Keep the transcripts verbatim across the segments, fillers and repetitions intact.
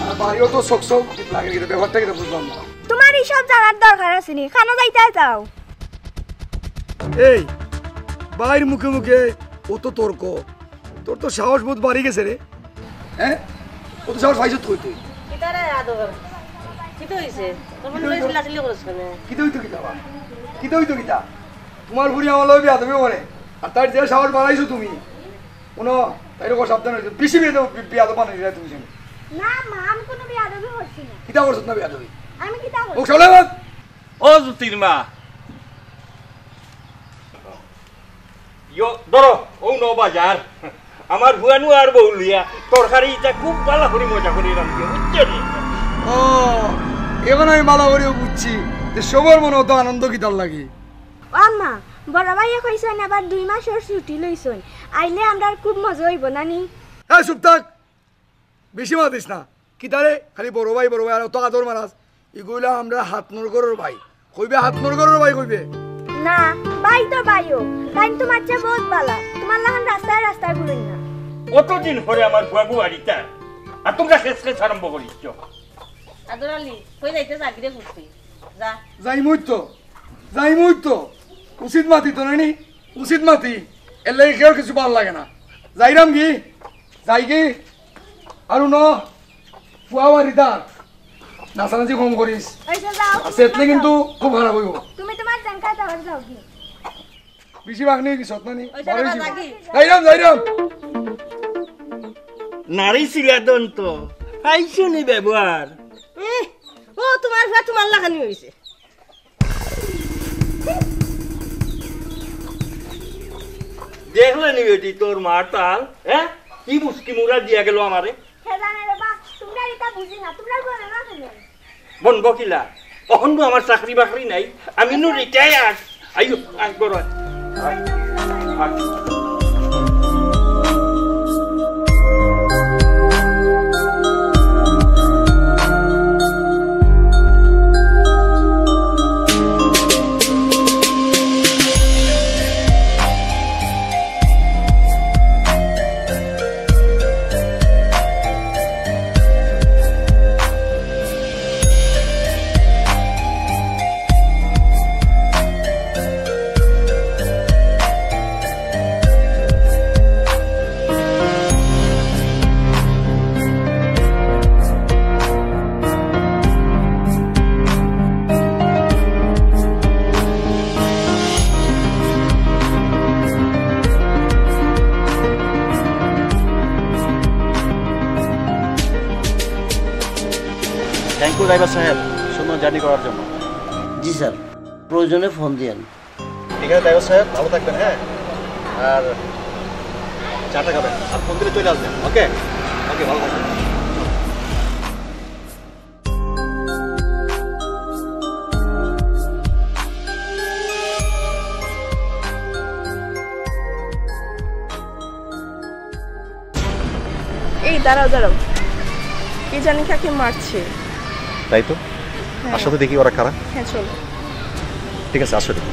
আর বাড়িও তো শোক শোক লাগে, কিন্তু ব্যাপারটা কিন্তু বুঝলাম না। তোমার এইসব জানার দরকার আছে নি, খানো যাইতে চাও? এই, ভাইর মুখে মুখে অত তর্ক, তোর তো সাহস বোধ বাড়ি গেছে রে। হ্যাঁ, অত সাহস পাইছত কই তুই? কিতা রে আদর? কিতা হইছে? তোর মনে হয় চিল্লাচিল্লি করছ কেনে? কিতা হইতো কিতা বা? কিতা হইতো কিতা? তোমার বুড়ি আমার লগে বিয়াদবি করে, আর তার যে সাহস বাড়াইছো তুমি, কোনো তাই রকম সাবধান হইছো, বেশি বিয়াদব, বিয়াদব বানাই দিলে তুমি শুনে। না মা, আমি কোনো বিয়াদবি করছি না। কিতা করছো না বিয়াদবি? আমি কিতা ও করছি? শালা বাদ। ও জুতির মা, ইয়ো, ধরো, ও ন বাজার। আমার ফুয়ানু আর বউ লইয়া তরকারি ইটা খুব ভালা করি মজা করি রান্ধি, বুঝছো নি? ও, এখন আমি ভালা করিও বুঝছি যে সবর মনে অত আনন্দ কিতার লাগি। ও আম্মা, বড় ভাইয়ে কইছইন আবার দুই মাসর ছুটি লইছইন, আইলে আমরার খুব মজা অইবো না নি? হ্যাঁ, চুপ থাক, বেশি মাতিস না। কিতারে খালি বড় ভাই, বড় ভাই, আর অত আদর মারাস। ইগুলা আমরার হাতনর ঘরর ভাই। কইবে হাতনর ঘরর ভাই কইবে। না, ভাই তো ভাইও। তাইন তো মাঝে বহুত ভালা। তোমার লাখান রাস্তায় রাস্তায় ঘুরইন না। অতদিন পরে আমার ফুয়াগু আরিতা। আর তোমরা খেস খেস আরম্ভ করিছ। আদর আলী, কই যাইতে চাকরি করতে? যা। যাইমুই তো, যাইমুই তো। উচিত মাতি তো নানি, উচিত মাতি। এর লাগি কেউ কিছু ভালা লাগে না। যাইরাম কি? যাই কি? আর হুনো, ফুয়া বাড়িত আর নাচানাচি কম করিস। ওই যে যাও, আর তুমি সেতলে যাও। কিন্তু খুব খারাপ অইবো। তুমি তোমার জান খাইতে পারো, যাও কি? বেশি বাগনি কি সত নানি? ওই যে বাবা যাও কি? যাইরাম, যাইরাম। নারী ছিলা দন্ত, পাইছো নি ব্যবহার? এহ, ও তোমার ফুয়া তোমার লাখানি হইছে। দেখলে নি বেটি তোর মার তাল, হ্যাঁ? কি মুস্কি মুরা দিয়া গেল আমারে। হে জানে রে বা, তোমরা এটা বুঝি না, তোমরা বলো না কেন? বন বকিলা, অখন তো আমার চাকরি বাকরি নাই, আমি নু রিটায়ার্ড। আইও, আয়, বড় আয়। আয়, আয়। থ্যাংক ইউ ড্রাইভার সাহেব, সুন্দর জার্নি করার জন্য। জি স্যার, প্রয়োজনে ফোন দিয়েন। ঠিক আছে ড্রাইভার সাহেব, ভালো থাকবেন, হ্যাঁ? আর চাটা খাবেন, আর ফোন দিলে চলে আসবেন। ওকে, ওকে, ভালো থাকবেন। এই দাঁড়াও, দাঁড়াও, কে জানি কাকে মারছে। তাই তো। হ্যাঁ। আসো তো দেখি ওরা কারা। হ্যাঁ, চলো। ঠিক আছে, আসো দেখি।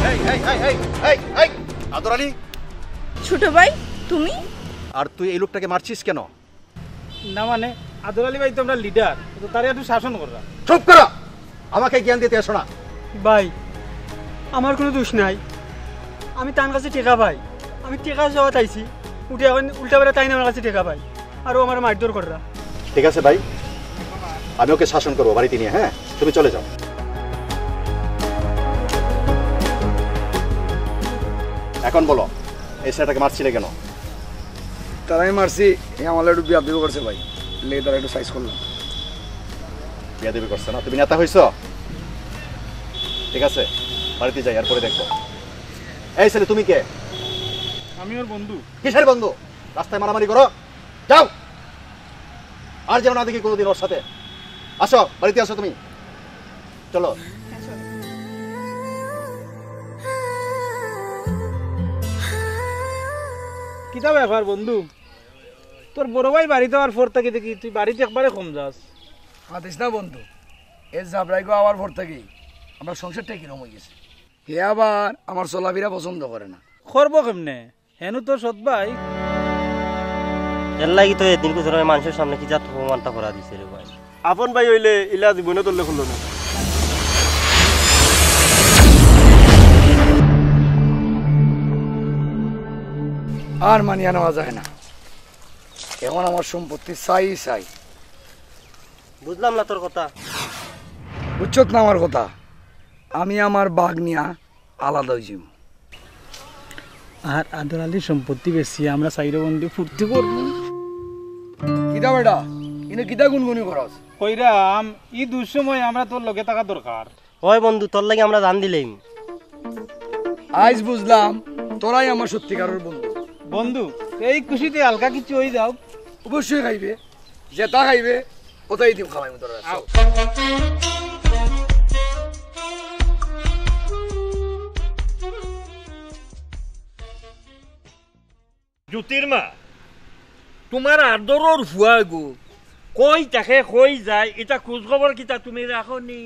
এই, এই, এই, এই, এই, এই, আদর আলী। ছোট ভাই, তুমি? আর তুই এই লোকটাকে মারছিস কেন? না মানে, আদর আলী ভাই তো আমরার লিডার, তো তারে একটু শাসন কররা। চুপ করো, আমাকে জ্ঞান দিতে এসো না। ভাই, আমার কোনো দোষ নাই। আমি তান কাছে টেকা পাই, আমি টেকা চাওয়াত আইছি, উঠে এখন উল্টা বেলা তাইন আমার কাছে টেকা পাই, আর ও আমারে মারধর কররা। ঠিক আছে ভাই, আমি ওকে শাসন করবো বাড়িতে নিয়ে, হ্যাঁ? তুমি চলে যাও। এখন বলো, এই ছেলেটাকে মারছিলে কেন? তারে আমি মারছি, হে আমার লগে একটু বেয়াদবি করছে ভাই, এর লাগি তারে একটু সাইজ করলাম। বেয়াদবি করছে না? তুমি নেতা হইছো? ঠিক আছে, বাড়িতে যাই, এরপরে দেখবো। এই ছেলে, তুমি কে? আমি ওর বন্ধু। কিসের বন্ধু? রাস্তায় মারামারি করো, যাও। আর যেন না দেখি কোনোদিন ওর সাথে। আসো, বাড়িতে আসো তুমি। চলো। কিতা ব্যাপার বন্ধু? তোর বড় ভাই বাড়িত আওয়ার পর থাকি দেখি তুই বাড়িত একবারে কম যাস। মাতিস না বন্ধু, এ জাবরাইগো আওয়ার পর থাকি আমরার সংসারটাই কিরম অইগেছে। হে আবার আমার চলাফিরা পছন্দ করে না। করবো কেমনে? হেনু তো সৎ ভাই। এর লাগি তো এদিন কুছুর মানষর সামনে কিতা অপমানটা করা দিছে রে ভাই। আপন ভাই অইলে ইলা জীবনে তোর লগে করলো না। আর মানিয়া নেওয়া যায় না। এখন আমার সম্পত্তি চাই চাই। বুঝলাম না তোর কথা। বুঝছত না আমার কথা? আমি আমার ভাগ নিয়া আলাদা অইযিমু। আর আদর আলীর সম্পত্তি বেচিয়া আমরা চাইরো বন্ধু ফুর্তি করমু। কিতা বেটা, ইনো কিতা গুনগুনি করস? কইরাম, ই দুঃসময় আমরা তোর লগে থাকা দরকার। ওই বন্ধু, তোর লাগি আমরা জান দিলাইমু। আইজ বুঝলাম, তোরাই আমার সত্যিকারের বন্ধু। বন্ধু, এই খুশিতে হালকা কিছু অই যাও। অবশ্যই খাইবে, যেটা খাইবে, ওটাই দিম খাওয়াইমু তোরা। আও। জ্যোতির্মা, তুমার আদরর ফুয়া গো, কই থাকে, কই যায়, ইতা খোঁজ খবর কিতা তুমি রাখো নি?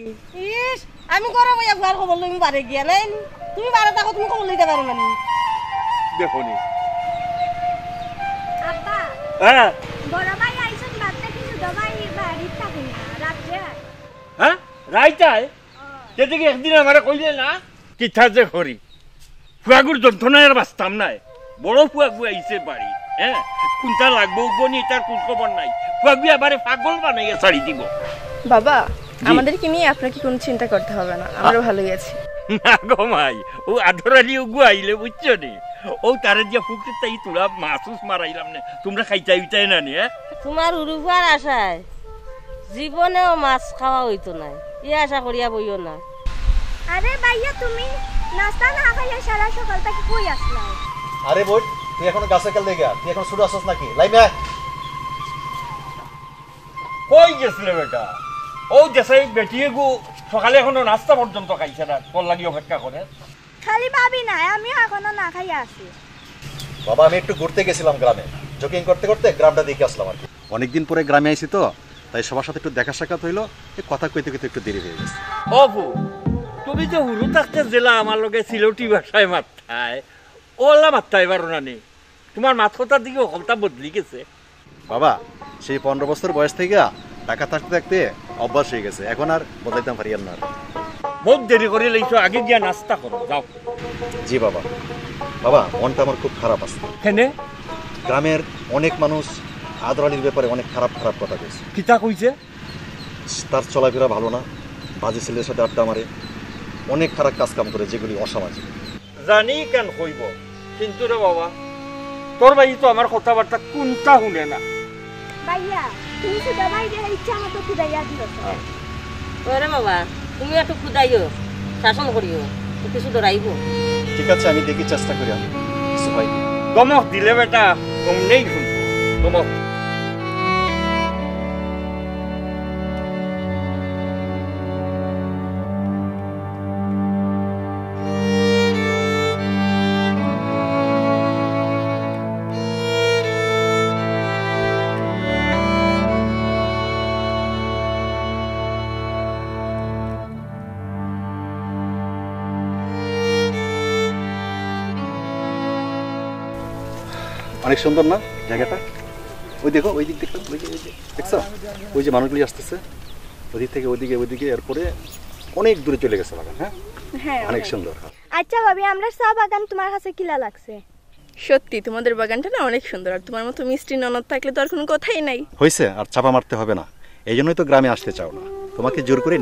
ইস, আমি ঘরো বইয়া ফুয়ার খবর লইমু বারে গিয়া, নাইলে তুমি বারে থাকো, তুমি খবর লইতা পারো না নি? দেখো নি। আব্বা, হ্যাঁ? বড় ভাই আইছইন, বাদে কিছু দবাই বাড়িত থাকে না, রাত্রে আয়। হ্যাঁ? রাইত আয়? তে দেখি একদিন আমারে কইলে না, কিতা যে করি। ফুয়াগুর যন্ত্রণায় আর বাঁচতাম নায়। বড় ফুয়াগু আইছে বাড়ি, হ্যাঁ? কুনটা লাগবো, উগো নি, তার খোঁজ খবর নাই। ফুয়াগুয়ে আমারে পাগল বানাইয়া ছাড়ি দিবো। বাবা, জি। আমাদেরকে নিয়ে আপনাকে কোনো চিন্তা করতে হবে না, আমরা আ- ভালোই আছি। না গো মাই, অউ আদর আলী উগু আইলে বুঝছো নি? অউ তারে দিয়া ফুকরির তাই তুলা মাছ উছ মারাইলাম নে, তুমরা খাইতায় উইতায় না নি, হ্যাঁ? তুমার হুরু ফুয়ার আশায় জীবনেও মাছ খাওয়া অইতো নায়, ই আশা করিয়া বইও না। আরে ভাইয়া, তুমি নাস্তা না খাইয়া সারা সকাল থাকি কই আছলায়? আরে বইন, তুই এখনো গাছে কেল দেগা? তুই এখন ছোট আছস নাকি? লাইমে আয়। কই গেছলে বেটা? অউ দেশাই বেটিগু সকালে এখনো নাস্তা পর্যন্ত খাইছে না, তোর লাগি অপেক্ষা করে। খালি ভাবি নায়, আমিও এখনো না খাইয়া আছি। বাবা, আমি একটু ঘুরতে গেছিলাম গ্রামে, জগিং করতে করতে গ্রামটা দেখে আসলাম আর কি। অনেকদিন পরে গ্রামে আইছি তো, তাই সবার সাথে একটু দেখা সাক্ষাৎ হইলো, এই কথা কইতে কইতে একটু দেরি হয়ে গেছে। ও ফুফু, তুমি যে হুরু থাকতে যেলা আমার লগে সিলেটি ভাষায় মাততায়, অলা মাততায় পারো না নি? তুমার মাত কথার দিকে হকলতা বদলি গেছে। বাবা, সেই পনেরো বছর বয়স থেকে ঢাকা থাকতে থাকতে অভ্যাস হয়ে গেছে, এখন আর বদলাইতাম পারি আর না। বহুত দেরি করিলাইছো, আগে গিয়া নাস্তা করো, যাও। জি বাবা। বাবা, মনটা আমার খুব খারাপ আছে। কেনে? গ্রামের অনেক মানুষ আদর আলীর ব্যাপারে অনেক খারাপ খারাপ কথা কইছে। কিতা কইছে? তার চলাফেরা ভালো না, বাজে ছেলের সাথে আড্ডা মারে, অনেক খারাপ কাজ কাম করে যেগুলি অসামাজিক। জানি কেন কইব, কিন্তু রে বাবা, তোর ভাই তো আমার কথাবার্তা কুনটা হুনে না। ভাইয়া, তুমি শুধু ভাই রে ইচ্ছা মতো খুদাইয়া দিও। হ্যাঁ। ওরে বাবা, তুমি একটু খুদাইও, শাসন করিও, কিছু ডরাইব। ঠিক আছে, আমি দেখি চেষ্টা করি আমি কিছু ভাই। ধমক দিলে বেটা, অমনেই শুনবো। ধমক। অনেক সুন্দর না জায়গাটা? ওই দেখো, ওই দিক দেখো, ওই যে, ওই যে, দেখছো? ওই যে মানুষগুলি আসতেছে, ওদিক থেকে ওদিকে, ওদিকে, এরপরে অনেক দূরে চলে গেছে বাগান, হ্যাঁ? হ্যাঁ, অনেক অনেক। সুন্দর। আচ্ছা ভাবি, আমরার চা বাগান তুমার কাছে কিলা লাগছে? সত্যি, তোমাদের বাগানটা না অনেক সুন্দর, আর তোমার মতো মিষ্টি ননদ থাকলে তো আর কোনো কথাই নাই। হয়েছে, আর চাপা মারতে হবে না, এই জন্যই তো গ্রামে আসতে চাও না, তোমাকে জোর করে।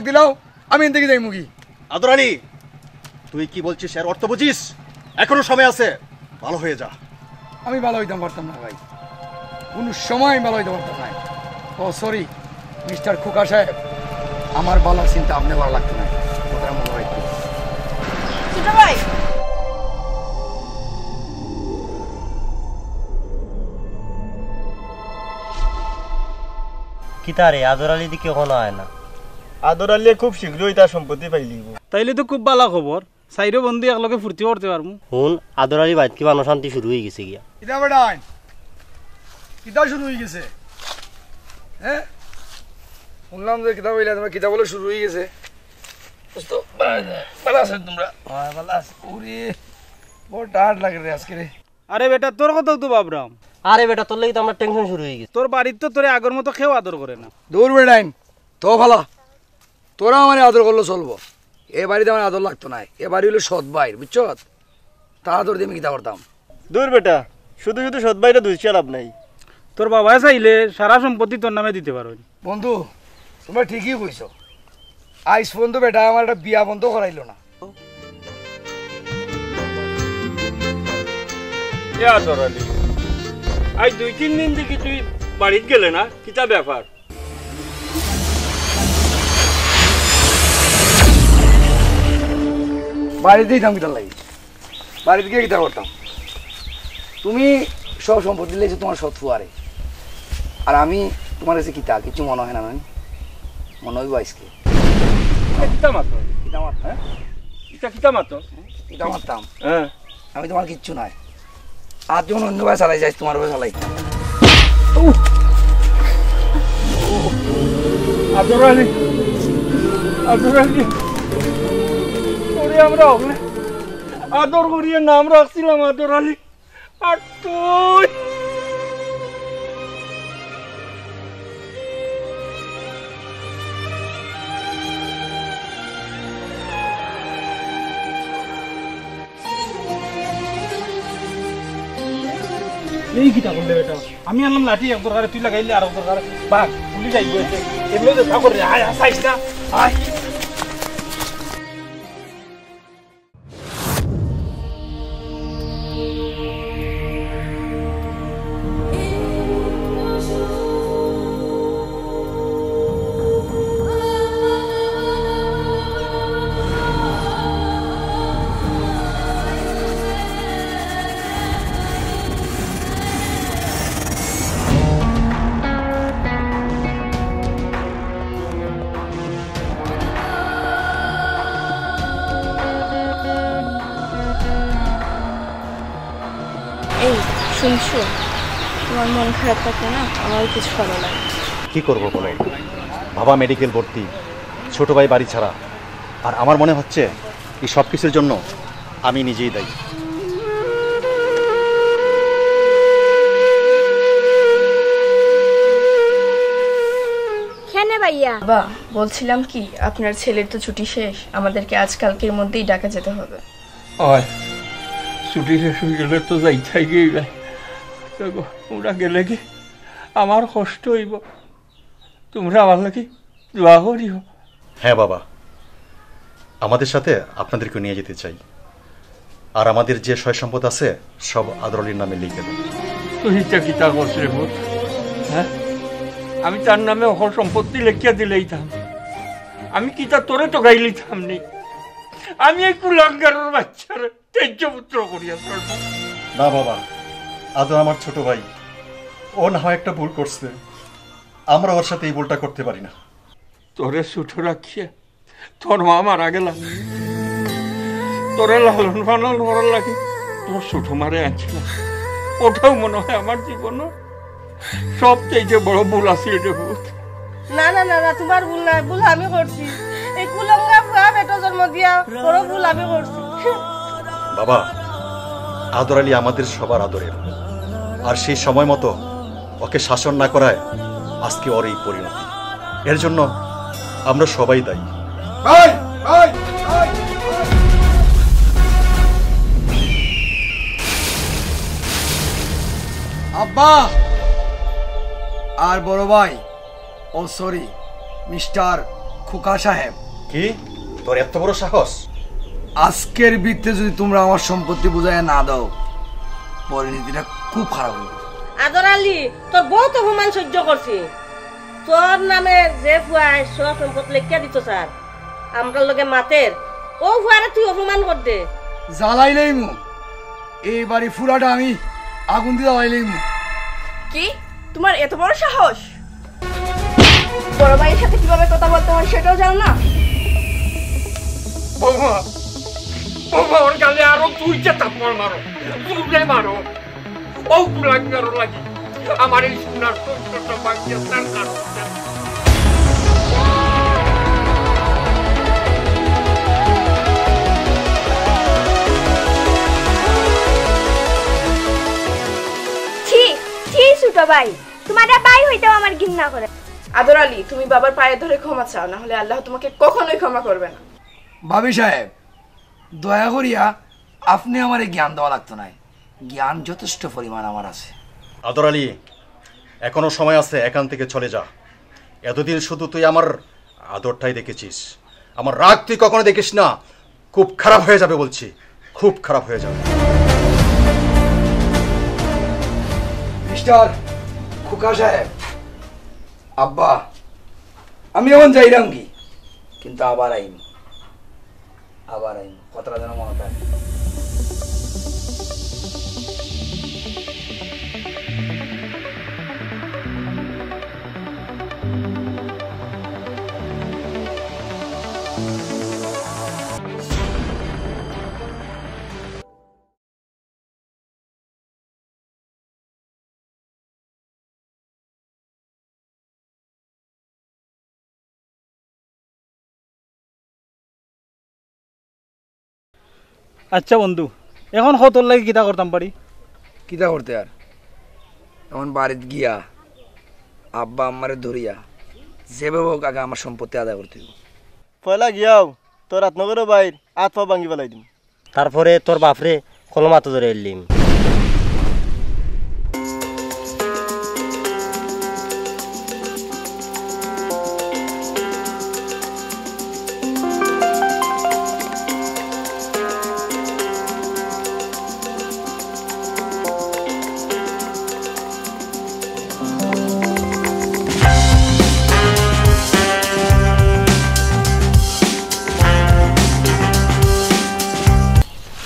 দিলাও, আমি এখান থেকে যাইমুগি। আদর আলী, তুই কি বলছিস এর অর্থ বুঝিস? এখনো সময় আছে, ভালো হয়ে যা। আমি ভালো হইতাম পারতাম না ভাই, কোনো সময় আমি ভালো হইতাম পারতাম না। ও সরি, মিস্টার খোকা সাহেব, আমার ভালোর চিন্তা আপনে করা লাগতো না, কথাটা মনো রাখবেন। ছোট ভাই। কিতা রে, আদর আলী দেখি অখনো আয় না? আদর আলীয়ে খুব শীঘ্রই তার সম্পত্তি পাইলিব। তাইলে তো খুব ভালা খবর, চাইরো বন্ধু একলগে ফুর্তি করতে পারমু। হুন, আদর আলী বাড়িত কিবা অশান্তি শুরু অইগেছে গিয়া। কিতা বেটাইন? কিতা শুরু অইগেছে? হে? হুনলাম যে কিতা কইলা, তুমার কিতা বলে শুরু অইগেছে। দোস্ত, ভালা আছো তুমরা? অয়, ভালা আছি। ওরে, বড় টায়ার্ড লাগে রে আজকে রে। আরে বেটা, তোর কথাউ তো ভাবরাম। আরে বেটা, তোর লাগি তো আমার টেনশন শুরু অইগেছে। তোর বাড়িত তো তোরে আগর মতো কেউ আদর করে না। দূর বেটাইন, তো ভালা। তোরা আমারে আদর করলে চলবো, এ বাড়িত আমার আদর লাগতো নায়। এ বাড়ি অইলো সৎ ভাইর, বুঝছস? তা আদর দিয়া আমি কিতা করতাম? দূর বেটা, শুধু শুধু সৎ ভাইরে দুষিয়া লাভ নাই। তোর বাবায় চাইলে সারা সম্পত্তি তোর নামে দিতে পারইন। বন্ধু, তুমরা ঠিকই কইছো। আইজ পর্যন্ত বেটায় আমার একটা বিয়া বন্ধ করাইলো না। এ আদর আলী, আইজ দুই তিন দিন থাকি তুই বাড়িত গেলে না, কিতা ব্যাপার? বাড়িত যাইতাম কিতার লাগি? বাড়িত গিয়া কিতা করতাম? তুমি সব সম্পত্তি লইছো তুমার সৎ ফুয়ারে, আর আমি তুমার গেছে কিতা, কিচ্ছু মনো অয় না, নানি? মনো অইবো আইজকে। কিতা মাতো? কিতা মাতো? হ্যাঁ? ইটা কিতা মাতো? কিতা মাততাম? হ্যাঁ। আমি তুমার কিচ্ছু নায়। আর যখন অন্য ভাই চালাই যাইস, তুমার ভাই চালাই। আদর আলী, আদর আলী, তোরে আমরা অগলে আদর করিয়া নাম রাখছিলাম আদর আলী, আর তুই এই কিতা করলে বেটা? আমি আনলাম লাঠি এক দরকারে, তুই লাগাইলে আর এক দরকারে। বাঘ, পুলিশ আইবো এতে। এমনি তো তা করে, আয়, আয়, চাইস না, আয়। এই, শুনছো? তোমার মন খারাপ থাকলে না, আমারও কিছু ভালো লাগে। কি করব বলো, বাবা মেডিকেল ভর্তি, ছোট ভাই বাড়ি ছাড়া, আর আমার মনে হচ্ছে এই সব কিছুর জন্য আমি নিজেই দায়ী। কেনে ভাইয়া? বাবা, বলছিলাম কি, আপনার ছেলের তো ছুটি শেষ, আমাদেরকে আজ কালকের মধ্যেই ঢাকা যেতে হবে। অয়, ছুটি শেষ অইগেলে তো যাইতায় গিয়া। দেখো, ওরা গেলে কি আমার কষ্ট অইবো। তুমরা আমার লাগি দোয়া করিও। হ্যাঁ বাবা, আমাদের সাথে আপনাদেরকে নিয়ে যেতে চাই। আর আমাদের যে সয় সম্পদ আছে, সব আদর আলীর নামে লিখে দেন। তুই ইটা কিতা করস রে পুত? হ্যাঁ? আমি তার নামে অখন সম্পত্তি লেখিয়া দিলাইতাম। আমি কিতা তোরে ঠগাইলিতাম নি? আমি এই কুলাঙ্গারর বাচ্চারে ত্যায্য পুত্র করিয়া ছাড়বো? না বাবা, আদর আমার ছোট ভাই, ও না হয় একটা ভুল করছে, আমরা ওর সাথে এই ভুলটা করতে পারি না। তোরে ছোট রাখিয়া তোর মা মারা গেলা, তোরে লালন পালন করার লাগি তোর ছোট মারে আনছিলাম, ওটাও মনে হয় আমার জীবনর সবচাইতে বড় ভুল আছিল রে পুত। না, না, না, না, তোমার ভুল নাই, ভুল আমি করছি। এই কুলাঙ্গার পুয়া বেটা জন্ম দিয়া বড় ভুল আমি করছি। বাবা, আদর আলী আমাদের সবার আদরের, আর সেই সময় মতো ওকে শাসন না করায় আজকে ওর এই পরিণতি। এর জন্য আমরা সবাই দায়ী। ভাই, ভাই, ভাই, ভাই। আব্বা আর বড় ভাই, ও সরি, মিস্টার খোকা সাহেব। কি? তোর এত বড় সাহস? আজকের ভিতরে যদি তোমরা আমার সম্পত্তি বুঝাইয়া না দাও, পরিণতিটা খুব খারাপ হবে। আদর আলী, তোর বহুত অপমান সহ্য করছি। তোর নামে যে ফুয়ায় সব সম্পদ লেখিয়া দিত স্যার, আমরার লগে মাতের, ও ফুয়ারে তুই অপমান কর দে। জ্বালাইলেই মু, এই বাড়ি ফুরাটা আমি আগুন দিয়ে জ্বালাইলেই মু। কি? তোমার এত বড় সাহস? বড় ভাইয়ের সাথে কিভাবে কথা বলতে হয় সেটাও জানো না? বৌমা, বৌমা, ওর গালে আরো দুইটা থাপ্পড় মারো, জোরে মারো। ও গুলাঙ্গারও লাগি আমার এই সোনার সংসারটা ভাঙিয়া তার কারণ। ছি, ছি ছোট ভাই, তোমার ভাই হইতেও আমার ঘৃণা করে। আদর আলী, তুমি বাবার পায়ে ধরে ক্ষমা চাও, না হলে আল্লাহ তোমাকে কখনোই ক্ষমা করবে না। ভাবি সাহেব, দয়া করিয়া আপনি আমারে জ্ঞান দেওয়া লাগতো নায়, জ্ঞান যথেষ্ট পরিমাণ আমার আছে। আদর আলী, এখনো সময় আছে, এখান থেকে চলে যা। এতদিন শুধু তুই আমার আদরটাই দেখেছিস, আমার রাগ তুই কখনো দেখিস না। খুব খারাপ হয়ে যাবে বলছি, খুব খারাপ হয়ে যাবে। মিস্টার খোকা সাহেব, আব্বা, আমি এখন যাইরাম কি, কিন্তু আবার আইমু, আবার আইমু, কথাটা যেন মনে থাকে। আচ্ছা বন্ধু, এখন ক তোর লাগি কিতা করতাম পারি? কিতা করতে আর, এখন বাড়িত গিয়া আব্বা আম্মারে ধরিয়া যেভাবে হোক আগে আমার সম্পত্তি আদায় করতে হইব। পয়লা গিয়াও তোর রত্নগরও বাইর আত পাও ভাঙ্গি ফেলাই দিম। তারপরে তোর বাপরে কলম আতো ধরে এলিম।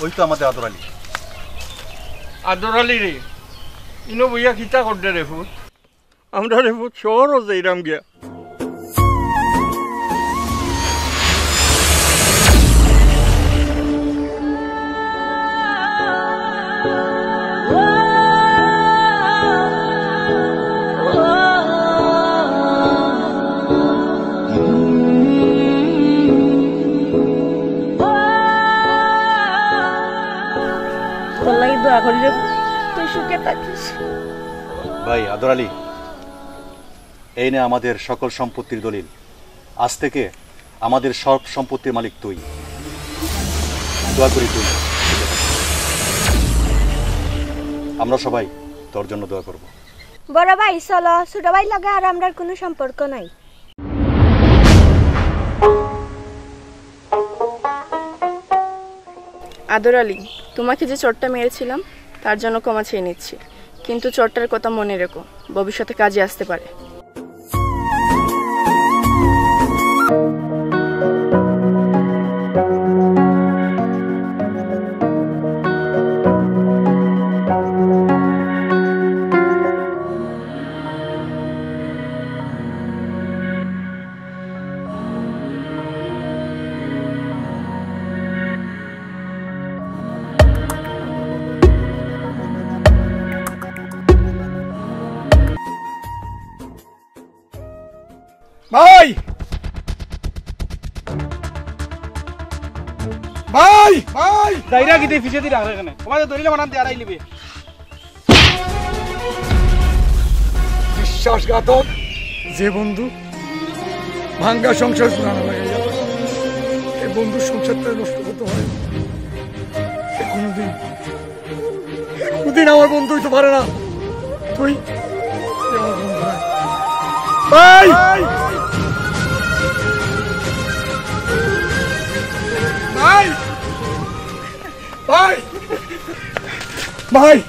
ওই তো আমাদের আদর আলী। আদর আলী রে, ইনো বইয়া কিতা করতে রে ফুত? আমরা রে ফুত শহরও যাইরাম গিয়া। তোর লাগি দোয়া করি রে, তুই সুখে থাকিস। ভাই আদর আলী, এই নে আমাদের সকল সম্পত্তির দলিল। আজ থেকে আমাদের সব সম্পত্তির মালিক তুই। দোয়া করি তুই। আমরা সবাই তোর জন্য দোয়া করব। বড় ভাই, চলো, ছোট ভাইর লগে আর আমরার কুনু সম্পর্ক নাই। আদর আলী, তোমাকে যে চড়টা মেরেছিলাম, তার জন্য ক্ষমা চেয়ে নিচ্ছি, কিন্তু চড়টার কথা মনে রেখো, ভবিষ্যতে কাজে আসতে পারে। ভাই! ভাই! ভাই! যাইরা কিতা পিছেদি রাখরে কেনে? ওবায় ধরিলে বানান দিয়া আড়াই লিবে। বিশ্বাসঘাতক, যে বন্ধু ভাঙ্গা সংসার জুড়ানো লাগে, এই বন্ধুর সংসারটা নষ্ট করতে হয়। সে কোনোদিন, সে কোনোদিন আমার বন্ধু হইতে পারে না। তুই, তুই আমার বন্ধু নয়। ভাই! ভাই,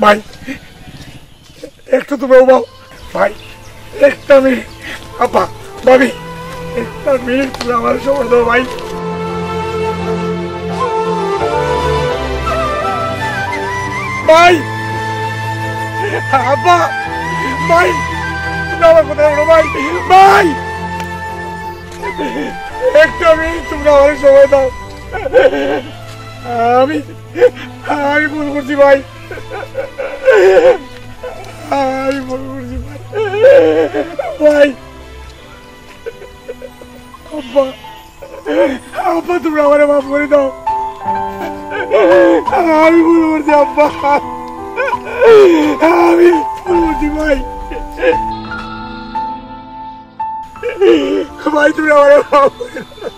ভাই, একটু তোমরা উবাও। ভাই, একটা মিনিট। আব্বা, ভাবি, একটা মিনিট তোমরা আমার সময় দাও ভাই। ভাই, আব্বা, ভাই, তোমরা আমার কথা শোনো ভাই। ভাই, একটা মিনিট তোমরা আমার সময় দাও। আমি, আমি ভুল করছি ভাই। আমি ভুল করছি ভাই। ভাই, আব্বা, আব্বা, তোমরা আমারে মাফ করে দাও। আমি ভুল করছি আব্বা। আমি ভুল করছি ভাই। ভাই, তোমরা আমারে মাফ করে দাও।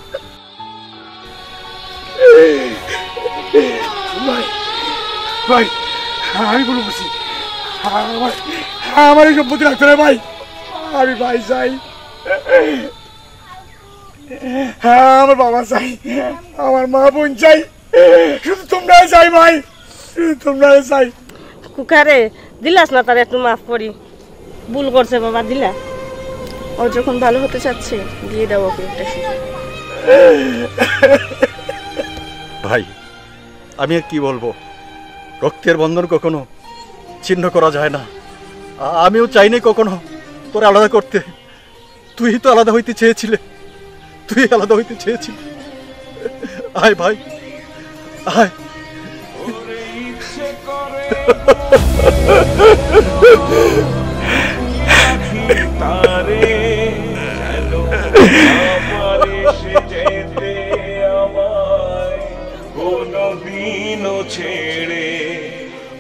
ভাই, ভাই, আমি ভুল করছি। আমার, আমার এই সম্পত্তি লাগতো না ভাই। আমি ভাই চাই, আমার বাবা চাই, আমার মা বোন চাই, শুধু তোমরা চাই ভাই, শুধু তোমরা চাই। কুকারে দিলাস না, তারে একটু মাফ করি। ভুল করছে বাবা, দিলা। ও যখন ভালো হতে চাচ্ছে, দিয়ে দাও ওকে একটা সুযোগ। ভাই, আমি আর কি বলবো? রক্তের বন্ধন কখনো ছিন্ন করা যায় না। আ- আমিও চাইনি কখনো তোর আলাদা করতে। তুই তো আলাদা হইতে চেয়েছিলে, তুই আলাদা হইতে চেয়েছিলি। আয় ভাই, আয়। তারে যেন না পারে সে যেতে আমায় কোনোদিনও ছেড়ে।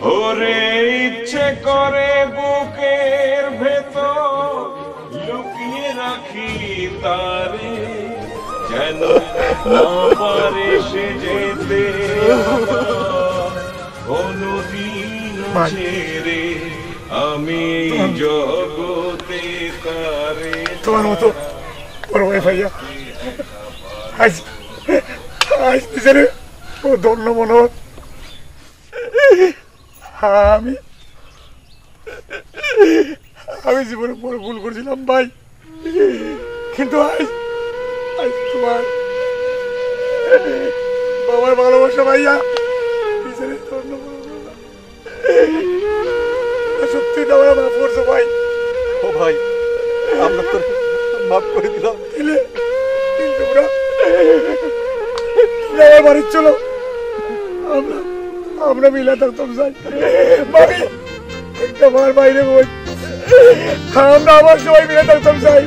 ওরে ইচ্ছে করে বুকের ভেতর লুকিয়ে রাখি তারে, যেন না পারে সে যেতে কোনোদিন ভাই। ছেড়ে। আমি এই তোমার জগতে তারে তোমার মতো বড় ভাই ভাইয়া, আজ, আজ নিজের ও ধন্য মনে হয়। আমি, আমি জীবনে বড় ভুল করছিলাম ভাই, কিন্তু আজ, আজ তোমার বাবার ভালোবাসা ভাইয়া, নিজের ধন্য মনে হয়। সত্যি তো আমারে মাফ করছো ভাই। ও ভাই, আমরা তো মাফ করে দিলাম। দিলে, দিলে তোমরা, তোমরা আমার বাড়ির চলো। আমরা, আমরা মিলে থাকতাম চাই। ভাই, একটা বার বাইরে বই। আমরা আবার সবাই মিলে থাকতাম চাই।